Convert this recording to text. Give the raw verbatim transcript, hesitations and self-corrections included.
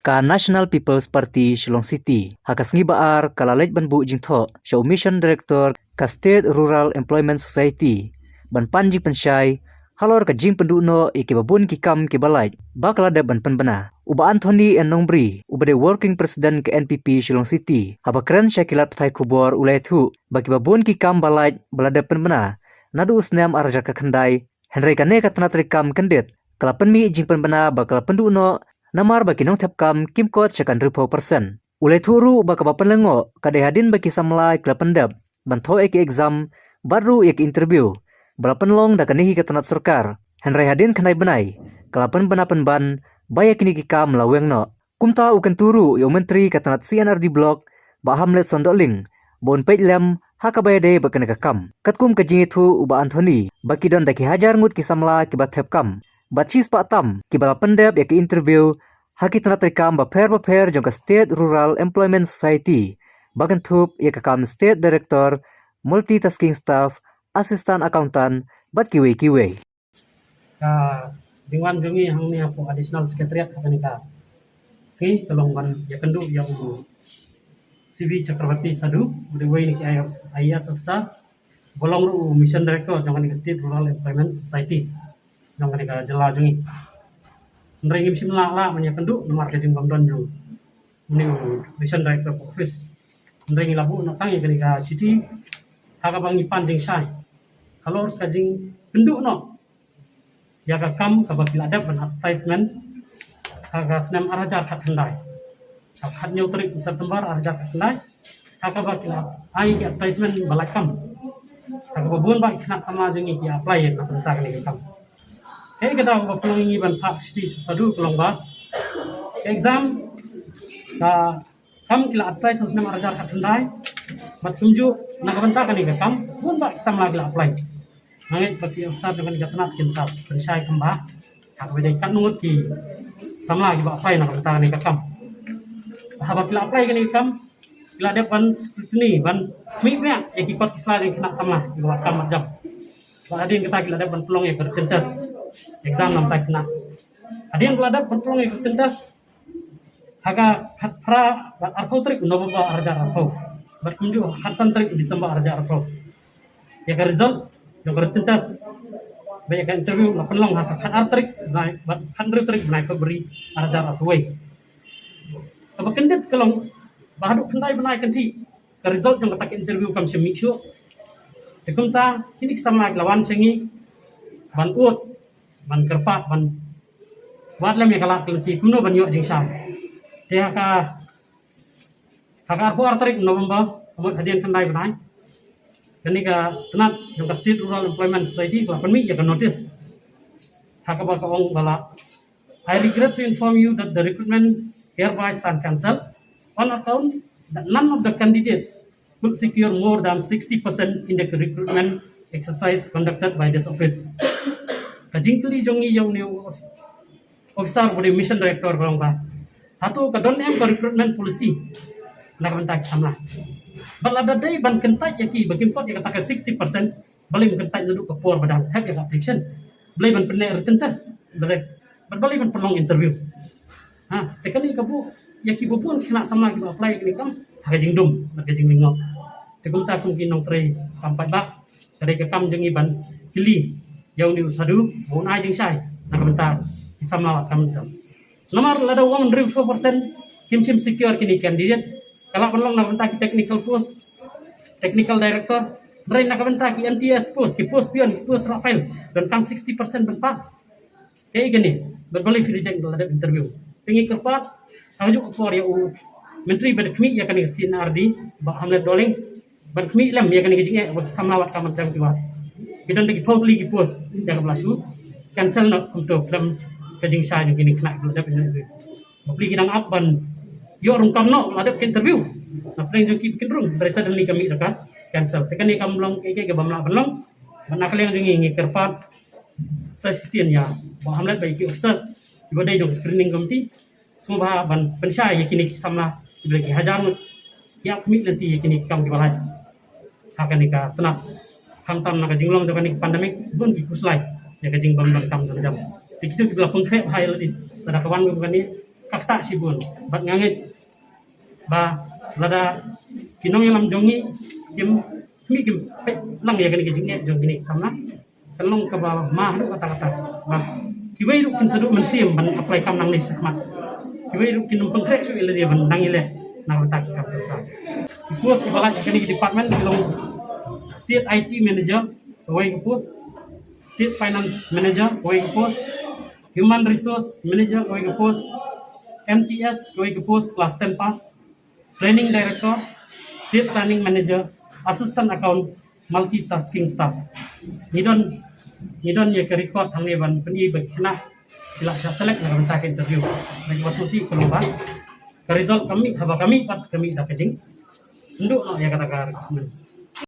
ka National People's Party Shillong City ha ka sngi Ba-ar ka la leit ban buh jingthoh sha u Mission Director ka State Rural Employment Society ban pan jingpynshai halor ka jingpynduh noh ïa kiba bun ki kam kiba lait ba ka la dep ban pynbna. U Bah Anthony N Nongbri, uba dei Working President ka N P P Shillong City, haba kren sha ki lad pathai khubor u la ïathuh ba kiba bun ki kam ba lait ba la dep pynbna naduh u snem ar hajar khatkhyndai, hynrei kane ka tnat treikam kyndit ka la pynmih jingpynbna ba ka la pynduh noh namar ba ki nongthep kam kim kot sha ka hynriewphew percent. U la ïathuh ruh ba kaba pynlyngngoh ka dei hadien ba ki samla ki la pyndep ban thoh ïa ki exam bad ruh ïa ki interview ba la pynlong da kane hi ka tnat sorkar, hynrei hadien khyndai bnai ka la pynbna pynban ba ïa kine ki kam la weng noh. Kumta u kyntu ruh ïa u Myntri ka tnat C and R D Block, Bah Hamletson Dohling, ba un peit lem ha kaba ïadei bad kane ka kam. Katkum ka jingïathuh u Bah Anthony ba ki don da ki hajar ngut ki samla kiba thep kam bad shispah tam kiba la pyndep ïa ka interview ha ki tnat treikam bapher bapher jong ka State Rural Employment Society, ba kynthup ïa ka kam State Director, Multitasking Staff, Assistant Accountant bad kiwei kiwei. Ka jingwan jong ngi hangne hapoh Additional Secretariat ha kane ka sngi ka long ban ïakynduh ïa u C V Chakravarti Sadhu, u dei uwei na ki I A S officer, ba long ruh u Mission Director jong kane ka State Rural Employment Society jong kane ka jylla jong ngi. Hynrei ngim shym lah lah ban ïakynduh namar ka jingbym don jong une u Mission Director ka office. Hynrei ngi la buh noh tang ïa kane ka shithi ha kaba ngi pan jingshai halor ka jingpynduh noh ïa ka kam kaba ki la dep ban advertisement ha ka snem ar hajar khatkhyndai. Ha ka khathynñiew tarik u September ar hajar khatkhyndai, ha kaba ki la ai ki advertisement ba lait kam, ha kaba bun bah ki khynnah samla jong ngi ki apply ïa ka bynta kane ka kam. Kaei kata kaba pynlong ïa ngi ban phah shithi sha u Sadhu ka long ba ka exam, ka kam ki la advertise ha u snem ar hajar khatkhyndai, bad kumjuh na ka bynta kane ka kam bun bah ki samla ki la apply. Nga ngeit ba ki officer jong kane ka tnat kin sa pynshai kumba ha kaba dei katno ngut ki samla kiba apply na ka bynta kane ka kam. Haba ki la apply kane ka kam, ki la dep ban scrutiny, ban mih biang ïa ki kot ki sla jong ki khynnah samla kiba wad kam wad jam. Bad hadien kata ki la dep ban pynlong ïa ka written test exam na ka bynta ki khynnah. Hadien ba la dep ban pynlong ïa ka written test ha ka khatphra bad arphew tarik u November ar hajar arphew, bad kumjuh ha ka khatsan tarik u December ar hajar arphew, ïa ka result jong ka written test bad ïa ka interview la pynlong ha ka khatar tarik bnai, bad khathynriew tarik bnai February ar hajar arphew wei. Kaba kyndit ka long ba haduh khyndai bnai kynthih ka result jong kata ka interview kam shym mih shuh. Te kumta kine ki samla ki la wan sha ngi ban ud, ban kyrpad, ban wad lem ïa ka lad ka lynti kumno ban ïoh jingshai. Te ha ka, ha ka arphew ar tarik November, ka mut hadien khyndai bnai, kane ka tnat jong ka State Rural Employment Society ka la pynmih ïa ka notice ha kaba ka ong ba la, "I regret to inform you that the recruitment hereby stand cancelled on account that none of the candidates could secure more than sixty percent in the recruitment exercise conducted by this office." Ka jingkylli jong ngi ïa une u officer ba dei Mission Director ka long ba, hato ka don em ka recruitment policy na ka bynta ki samla? Bad lada dei ban kyntait ïa ki ba kim kot ïa kata ka sixty percent, balei ym kyntait naduh ka por ba dang thep ïa ka application? Balei ban pynneh written test? Balei, bad balei ban pynlong interview? Ha, te kane ka buh ïa kiba bun ki khynnah samla kiba apply ïa kane ka kam ha ka jingdum bad ka jinglyngngoh. Te kumta kum ki nongtrei kam paidbah, ka dei ka kam jong ngi ban kylli ïa une u Sadhu ba un ai jingshai na ka bynta ki samla wad kam wad jam. Namar lada u ong hynriewphew percent kim shym secure kine candidate, ka lah ban long na ka bynta ki technical post, technical director, hynrei na ka bynta ki M T S post, ki post peon, ki post rah file, donkam sixty percent ban pass. Kaei kane, bad balei phi reject la dep interview? Te ngi kyrpad ha kajuh ka por ïa u Myntri ba dei khmih ïa kane ka C and R D, Bah Hamlet Dohling, ban khmih lem ïa kane ka jingeh ba ki samla wad kam wad jam ki wad. Ki don da ki phew tylli ki post ïa kaba la shu cancel noh kumto khlem ka jingshai jong kine ki khynnah kiba la dep interview. Bapli ki dang ap ban ïoh ruh kam noh la dep interview. Na pdeng jong ki ba kin rung, hynrei suddenly ka mih da ka cancel. Te kane kam long kaei kaei kaba ym lah ban long. Bad na ka liang jong ngi ngi kyrpad sa shisien ïa Bah Hamlet bad ïa ki officers kiba dei jong ka screening committee, sngewbha ban pynshai ïa kine ki samla kiba dei ki hajar ngut, ki ap khmih lynti ïa kine ki kam kiba lait ha kane ka tnat. Khamtam na ka jinglong jong kane ka pandemic, bun ki khuslai ïa ka jingbym don kam don jam. Te kito kiba la pynkhreh bha ïa lade, lada ka wan kum kane, Ka ktah shibun bad nga ngeit ba lada ki nongïalam jong ngi kim, kim peit lang ïa kane ka jingeh jong kine ki samla, kan long kaba ma haduh katta katta. Ba kiwei ruh kin sa duh mynsiem ban apply kam nangne shakhmat. Kiwei ruh kin ym pynkhreh shuh ïa lade ban nang ïaleh na ka bynta ki kam sorkar. Ki post kiba lah ïa kane ka department ki long State I T Manager, kawei ka post, State Finance Manager, kawei ka post, Human Resource Manager, kawei ka post, M T S, kawei ka post, class ten pass, Planning Director, State Planning Manager, Assistant Account, Multitasking Staff. Ngi don, ngi don ïa ka record hangne ban pyni ba ki khynnah ki la shah select na ka bynta ka interview. Ba ki ba sngewsih ka long ba ka result ka mih, haba ka mih pat ka mih da ka jingduh noh ïa kata ka recruitment.